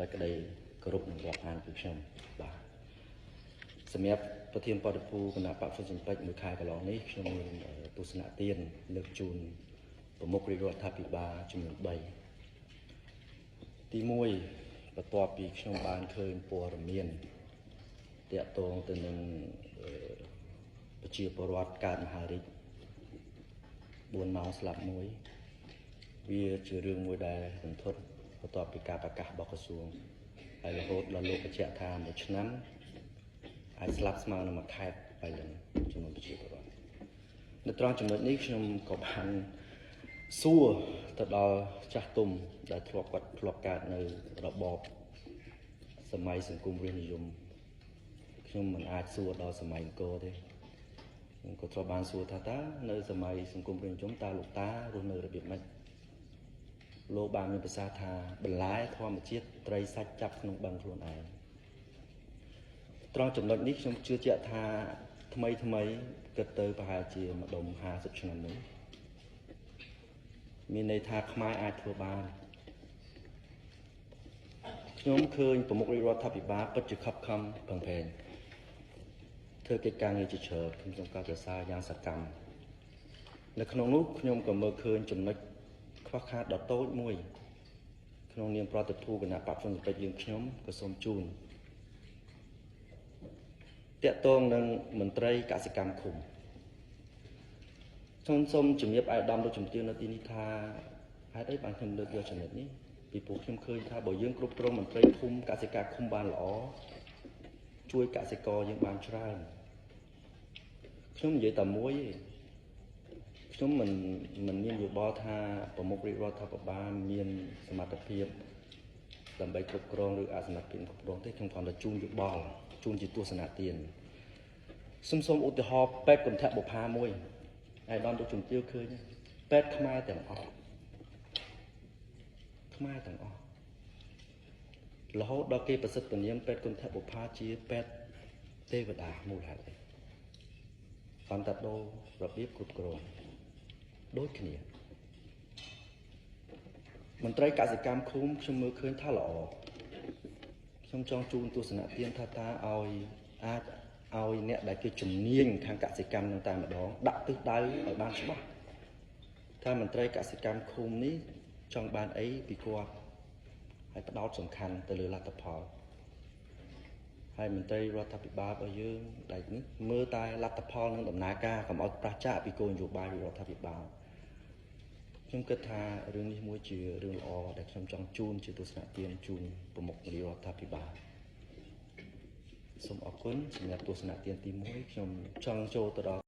ដោយក្តីគោរពនិងរាប់អានពីខ្ញុំបាទសម្រាប់ប្រធានបដិភូគណៈបក្សហ្វុនស៊ិនពេជ្រមួយខែកន្លងនេះខ្ញុំមានទស្សនៈទានលើកជូនប្រមុខរាជរដ្ឋាភិបាលចំនួន3ទី1បន្ទាប់ពីខ្ញុំបានឃើញព័ត៌មានតាក់ទងទៅនឹងប្រជាពលរដ្ឋកើតមហារីក4ម៉ោងស្លាប់មួយវាជារឿងមួយដែលរន្ធត់បន្ទាប់ពីការប្រកាសរបស់ក្រសួងហើយរហូតដល់លោកបញ្ជាក់ថាមួយឆ្នាំអាចស្លាប់ស្មើនឹងមួយខេត្តបៃលិនចំនួនប្រជាពលរដ្ឋនៅត្រង់ចំណុចនេះខ្ញុំក៏បានសួរទៅដល់ចាស់ទុំដែលធ្លាប់គាត់ធ្លាប់កើតនៅរបបសម័យសង្គមរាស្ត្រនិយមខ្ញុំមិនអាចសួរដល់សម័យអង្គរទេខ្ញុំក៏ធ្លាប់បានសួរថាតើនៅសម័យសង្គមរាស្ត្រនិយមតើលោកតារស់នៅរបៀបម៉េចលោកបានមានប្រសាសន៍ថាបន្លែធម្មជាតិត្រីសាច់ចាប់ក្នុងបឹងខ្លួនឯងត្រង់ចំណុចនេះខ្ញុំជឿជាក់ថាថ្មីថ្មីគិតទៅប្រហែលជាម្ដុំ50ឆ្នាំមុនមានន័យថាខ្មែរអាចធ្វើបានខ្ញុំឃើញប្រមុខរាជរដ្ឋាភិបាលពិតជាខិតខំប្រឹងប្រែងធ្វើកិច្ចការងារជាច្រើនខ្ញុំសូមកោតសរសើរយ៉ាងសកម្មនៅក្នុងនោះខ្ញុំក៏មើលឃើញចំណុចខ្វះខាតដ៏តូចមួយក្នុងនាមប្រតិភូគណៈបក្សហ្វុនស៊ិនពេជ្រយើងខ្ញុំក៏សូមជូនតាក់ទងនឹងមន្ត្រីកសិកម្មឃុំខ្ញុំសូមជំរាបអាយដាមលោកជំទាវនៅទីនេះថាហេតុអីបានខ្ញុំលើកយកចំណុចនេះពីព្រោះខ្ញុំឃើញថាបើយើងគ្រប់គ្រងមន្ត្រីឃុំកសិកម្មឃុំបានល្អជួយកសិករយើងបានច្រើនខ្ញុំនិយាយតែមួយទេខ្ញុំមិនមានយោបល់ថាប្រមុខរាជរដ្ឋាភិបាលមានសមត្ថភាពដើម្បីគ្រប់គ្រងឬអសមត្ថភាពគ្រប់គ្រងទេខ្ញុំគ្រាន់តែជូនយោបល់ជូនជាទស្សនៈទានសូមឧទាហរណ៍ពេទ្យគន្ធបុប្ផាមួយឯកឧត្តមលោកជំទាវឃើញពេទ្យខ្មែរទាំងអស់ខ្មែរទាំងអស់រហូតដល់គេប្រសិទ្ធនាមពេទ្យគន្ធបុប្ផាជាពេទ្យទេវតាមូលហេតុអីគ្រាន់តែដូររបៀបគ្រប់គ្រងដូចគ្នាមន្ត្រីកសិកម្មឃុំខ្ញុំមើលឃើញថាល្អខ្ញុំចង់ជូនទស្សនៈទានថាតើឲ្យអាចឲ្យអ្នកដែលគេជំនាញខាងកសិកម្មនឹងតែម្ដងដាក់ទិសដៅឲ្យបានច្បាស់ថាមន្ត្រីកសិកម្មឃុំនេះចង់បានអីពីគាត់ហើយផ្ដោតសំខាន់ទៅលើលទ្ធផលហើយមន្ត្រីរដ្ឋាភិបាលរបស់យើងដែលនេះមើលតែលទ្ធផលនិងដំណើរការកុំឲ្យប្រឆាចពីគោលនយោបាយរដ្ឋាភិបាលខ្ញុំគិតថារឿងនេះមួយជារឿងល្អដែលខ្ញុំចង់ជូនជាទស្សនៈទានជូនប្រមុខរាជរដ្ឋាភិបាលសូមអរគុណសម្រាប់ទស្សនៈទានទី1ខ្ញុំចង់ចូលទៅដល់